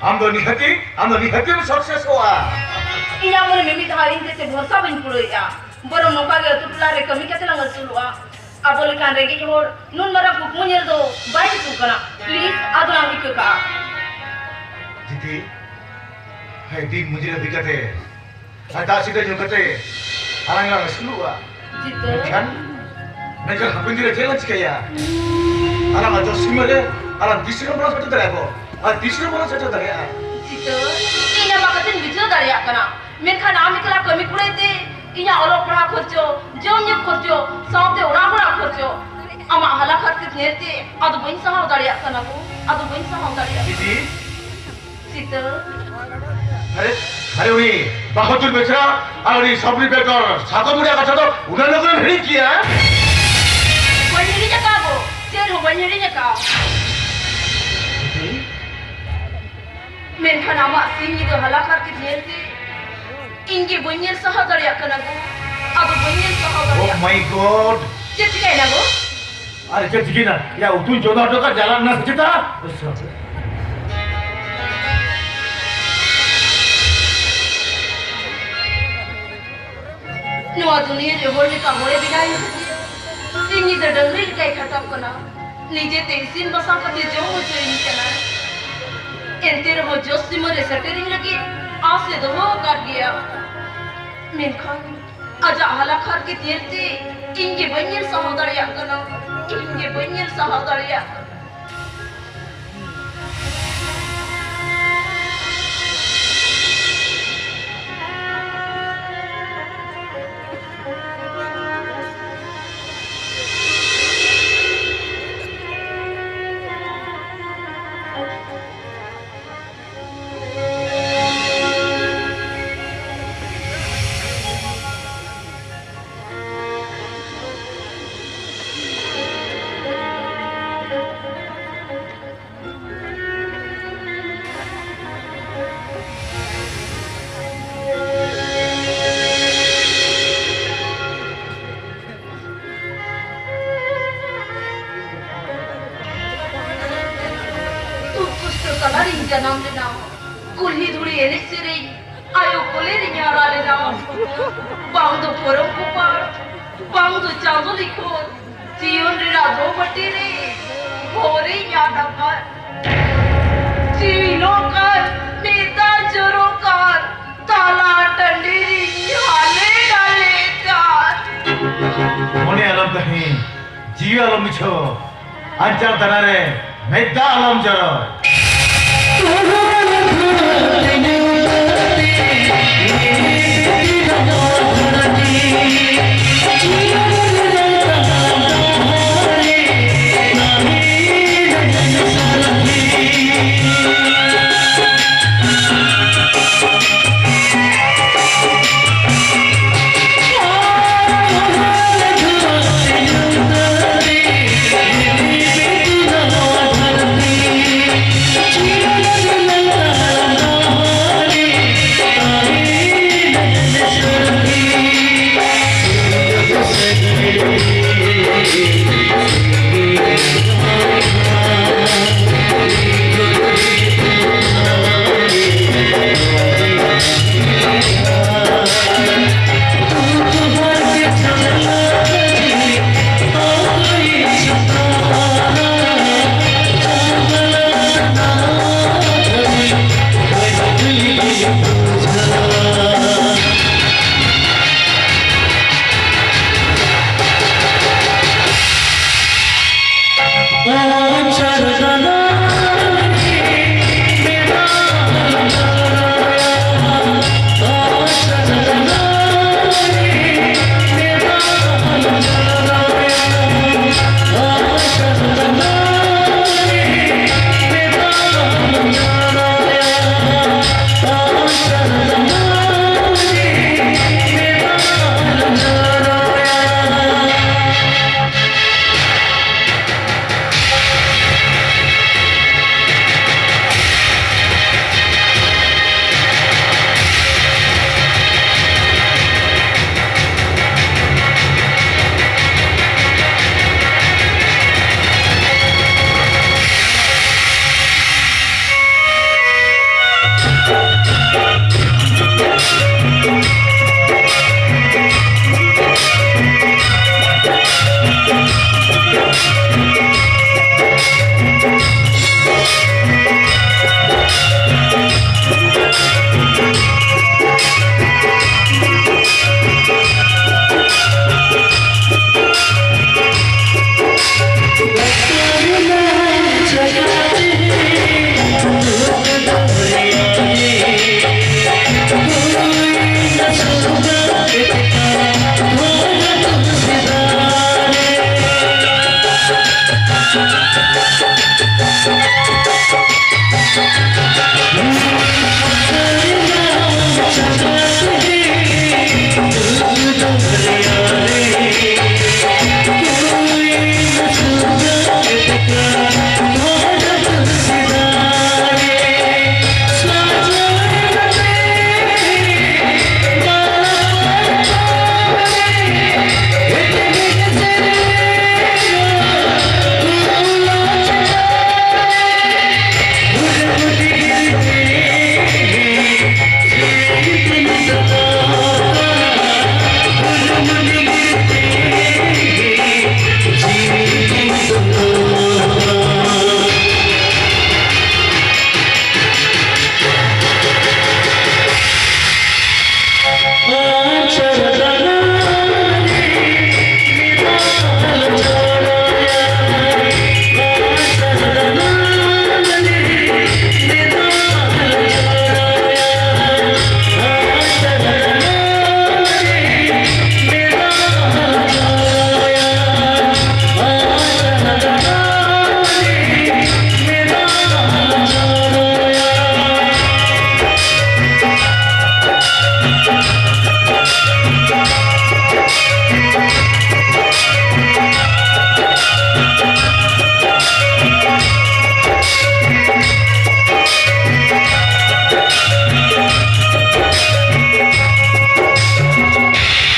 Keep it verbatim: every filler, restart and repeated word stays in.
ᱟᱢ ᱫᱚ ᱱᱤᱦᱟᱹᱛᱤ, ᱟᱢ ᱫᱚ ᱱᱤᱦᱟᱹᱛᱤᱢ ᱥᱟᱠᱥᱮᱥᱚᱜᱼᱟ᱾ ᱤᱧᱟᱹᱜ ᱢᱚᱱᱮ ᱢᱤᱢᱤᱫ ᱫᱷᱟᱣ ᱤᱧ ᱛᱮ ᱥᱮ ᱵᱷᱚᱨᱥᱟ ᱵᱟᱹᱧ ᱯᱩᱨᱟᱹᱣᱮᱫᱼᱟ᱾ ᱵᱚᱨᱚᱝ ᱱᱚᱝᱠᱟ ᱜᱮ ᱟᱹᱛᱩ ᱴᱚᱞᱟ ᱨᱮ ᱠᱟᱹᱢᱤ ᱠᱟᱛᱮ ᱞᱟᱝ ᱟᱹᱥᱩᱞᱚᱜᱼᱟ᱾ ᱟᱵᱚ ᱞᱮᱠᱟᱱ ᱨᱮᱸᱜᱮᱡ ᱦᱚᱲ ᱱᱩᱱ ᱢᱟᱨᱟᱝ ᱠᱩᱠᱢᱩ ᱧᱮᱞ ᱫᱚ ᱵᱟᱭ ᱡᱩᱛᱩᱜ ᱠᱟᱱᱟ᱾ ᱯᱞᱤᱡ, ᱟᱫᱚ ᱞᱟᱝ ᱨᱤᱠᱟᱹ ᱠᱟᱜᱼᱟ᱾ ᱡᱤᱛᱤ, ᱦᱮᱸ, ᱫᱤᱱ ᱢᱚᱡᱩᱨᱤ ᱦᱩᱭ ᱠᱟᱛᱮ ᱟᱨ ᱫᱟᱜ ᱥᱤᱫᱟᱹ ᱧᱩ ᱠᱟᱛᱮ ᱟᱞᱟᱝ ᱞᱟᱝ ᱟᱹᱥᱩᱞᱚᱜᱼᱟ᱾ ᱡᱤᱛᱟᱹ᱾ ᱢᱮᱱᱠᱷᱟᱱ, ᱢᱮᱱᱠᱷᱟᱱ ᱦᱟᱯᱮᱱ ᱫᱤᱱ ᱨᱮ ᱪᱮᱫ ᱞᱟᱝ ᱪᱤᱠᱟᱹᱭᱟ? ᱟᱞᱟᱝ ᱟᱜ ᱡᱚᱥ ᱥᱤᱢᱟᱹ ᱨᱮ ᱟᱞᱟᱝ ᱛᱤᱥ ᱨᱮᱦᱚᱸ ᱵᱟᱞᱟᱝ ᱥᱮᱴᱮᱨ ᱫᱟᱲᱮᱭᱟᱜᱼᱟ ᱜᱚ᱾ ᱟᱨ ᱛᱤᱥ ᱨᱮᱦᱚᱸ ᱵᱟᱞᱟᱝ ᱥᱮᱴᱮᱨ ᱫᱟᱲᱮᱭᱟᱜᱼᱟ᱾ ᱡᱤᱛᱟᱹ, ᱤᱧ ᱟᱢᱟᱜ ᱠᱟᱛᱷᱟᱧ ᱵᱩᱡᱷᱟᱹᱣ ᱫᱟᱲᱮᱭᱟᱜ ᱠᱟᱱᱟ, ᱢᱮᱱᱠᱷᱟᱱ ᱟᱢ ᱮᱠᱞᱟ ᱠᱟᱹᱢᱤ ᱠᱩᱲᱟᱹᱭ ᱛᱮ ᱤᱧᱟᱜ ᱚᱞᱚᱜ ᱯᱟᱲᱦᱟᱜ ᱠᱷᱚᱨᱪᱚ, ᱡᱚᱢ ᱧᱩ ᱠᱷᱚᱨᱪᱚ, ᱥᱟᱶᱛᱮ ᱚᱲᱟᱜ ᱦᱚᱲᱟᱜ ᱠᱷᱚᱨᱪᱚ, ᱟᱢᱟᱜ ᱦᱟᱞᱟ ᱦᱟᱨᱠᱮᱛ ᱧᱮᱞ ᱛᱮ ᱟᱫᱚ ᱵᱟᱹᱧ ᱥᱟᱦᱟᱣ ᱫᱟᱲᱮᱭᱟᱜ ᱠᱟᱱᱟ ᱜᱚ, ᱟᱫᱚ ᱵᱟᱹᱧ ᱥᱟᱦᱟᱣ ᱫᱟᱲᱮᱭᱟᱜ ᱠᱟᱱᱟ᱾ ᱫᱤᱫᱤ, ᱥᱤᱛᱟᱹ᱾ ᱟᱨᱮ, ᱟᱨᱮ, ᱩᱱᱤ ᱵᱟᱦᱟᱫᱩᱨ ᱵᱮᱥᱨᱟ ᱟᱨ ᱩᱱᱤ ᱥᱟᱵᱽ ᱤᱱᱥᱯᱮᱠᱴᱚᱨ ᱥᱟᱫᱚᱢ ᱨᱮᱭᱟᱜ ᱠᱟᱛᱷᱟ ᱫᱚ ᱩᱱᱟᱹᱜ ᱞᱚᱜᱚᱱ ᱦᱤᱲᱤᱧ ᱠᱮᱭᱟ? ᱵᱟᱹᱧ ᱦᱤᱲᱤᱧ ᱟᱠᱟᱫ ᱜᱚ, ᱪᱮᱫ ᱦᱚᱸ ᱵᱟᱹᱧ ᱦᱤᱲᱤᱧ ᱟᱠᱟᱫ᱾ ᱢᱮᱱᱠᱷᱟᱱ ᱟᱢᱟᱜ ᱥᱤᱧ ᱧᱤᱫᱟᱹ ᱦᱟᱞᱟ ᱦᱟᱨᱠᱮᱛ ᱧᱮᱞᱛᱮ ᱤᱧ ᱜᱮ ᱵᱟᱹᱧ ᱧᱮᱞ ᱥᱟᱦᱟᱣ ᱫᱟᱲᱮᱭᱟᱜ ᱠᱟᱱᱟ ᱜᱚ, ᱟᱫᱚ ᱵᱟᱹᱧ ᱧᱮᱞ ᱥᱟᱦᱟᱣ ᱫᱟᱲᱮᱭᱟᱜ ᱠᱟᱱᱟ᱾ Oh my God! ᱪᱮᱫ ᱪᱤᱠᱟᱹᱭᱮᱱᱟ ᱜᱚ? ᱟᱨ ᱪᱮᱫ ᱪᱤᱠᱟᱹᱭᱮᱱᱟ? ᱭᱟ, ᱩᱛᱩᱧ ᱪᱚᱸᱫᱟ ᱦᱚᱴᱚ ᱠᱟᱜ, ᱡᱟᱞᱟᱜ ᱨᱮᱱᱟᱜ ᱥᱮ ᱪᱮᱛᱟ? ᱱᱚᱣᱟ ᱫᱩᱱᱤᱭᱟᱹ ᱨᱮ ᱦᱚᱲ ᱞᱮᱠᱟ ᱦᱚᱲᱮ ᱵᱮᱱᱟᱣᱤᱧ ᱠᱷᱟᱹᱛᱤᱨ ᱥᱤᱧ ᱧᱤᱫᱟᱹ ᱰᱟᱹᱝᱨᱤ ᱞᱮᱠᱟᱭ ᱠᱷᱟᱴᱟᱣ ᱠᱟᱱᱟ᱾ ᱱᱤᱡᱮᱛᱮ ᱤᱥᱤᱱ ᱵᱟᱥᱟᱝ ᱠᱟᱛᱮ ᱡᱚᱢ ᱦᱚᱪᱚᱭᱤᱧ ᱠᱟᱱᱟᱭ᱾ ᱮᱱᱛᱮ ᱨᱮᱦᱚᱸ ᱡᱚᱥ ᱥᱤᱢᱟᱹ ᱨᱮ ᱥᱮᱴᱮᱨᱤᱧ ᱞᱟᱹᱜᱤᱫ ᱟᱸᱥ ᱮ ᱫᱚᱦᱚ ᱟᱠᱟᱫ ᱜᱮᱭᱟ᱾ ᱢᱮᱱᱠᱷᱟᱱ ᱟᱡᱟᱜ ᱦᱟᱞᱟ ᱦᱟᱨᱠᱮᱛ ᱧᱮᱞᱛᱮ ᱤᱧ ᱜᱮ ᱵᱟᱹᱧ ᱧᱮᱞ ᱥᱟᱦᱟᱣ ᱫᱟᱲᱮᱭᱟᱜ ᱠᱟᱱᱟ᱾ ᱤᱧ ᱜᱮ ᱵᱟᱹᱧ ᱧᱮᱞ ᱥᱟᱦᱟᱣ ᱫᱟᱲᱮᱭᱟᱜ ᱠᱟᱱᱟ᱾ ᱛᱟᱞᱟᱨᱤᱧ ᱡᱟᱱᱟᱢ ᱞᱮᱱᱟ, ᱠᱩᱞᱦᱤ ᱫᱷᱩᱲᱤ ᱮᱱᱮᱡ ᱥᱮᱨᱮᱧ ᱟᱭᱳ ᱠᱚᱞᱮ ᱨᱤᱧ ᱦᱟᱨᱟ ᱞᱮᱱᱟ᱾ ᱵᱟᱝ ᱫᱚ ᱯᱚᱨᱚᱵᱽ ᱠᱚᱯᱟᱲ, ᱵᱟᱝ ᱫᱚ ᱪᱟᱸᱫᱚ ᱞᱤᱠᱷᱚᱱ, ᱡᱤᱭᱚᱱ ᱨᱮᱱᱟᱜ ᱫᱚ ᱵᱟᱹᱴᱤ ᱨᱮ ᱵᱷᱳᱨᱤᱧ ᱟᱫ ᱟᱠᱟᱫ᱾ ᱡᱤᱣᱤ ᱞᱚᱜ ᱠᱟᱱ, ᱢᱮᱫ ᱫᱟᱜ ᱡᱚᱨᱚᱜ ᱠᱟᱱ, ᱛᱟᱞᱟ ᱴᱟᱺᱰᱤ ᱨᱤᱧ ᱦᱟᱞᱮ ᱰᱟᱞᱮ ᱠᱟᱱ᱾ ᱢᱚᱱᱮ ᱟᱞᱚᱢ ᱠᱟᱹᱦᱤ, ᱡᱤᱣᱤ ᱟᱞᱚᱢ ᱢᱩᱪᱷᱟᱹᱣ, ᱟᱧᱪᱟᱨ ᱫᱟᱱᱟ ᱨᱮ ᱢᱮᱫ ᱫᱟᱜ ᱟᱞᱚᱢ ᱡᱚᱨᱚᱭ᱾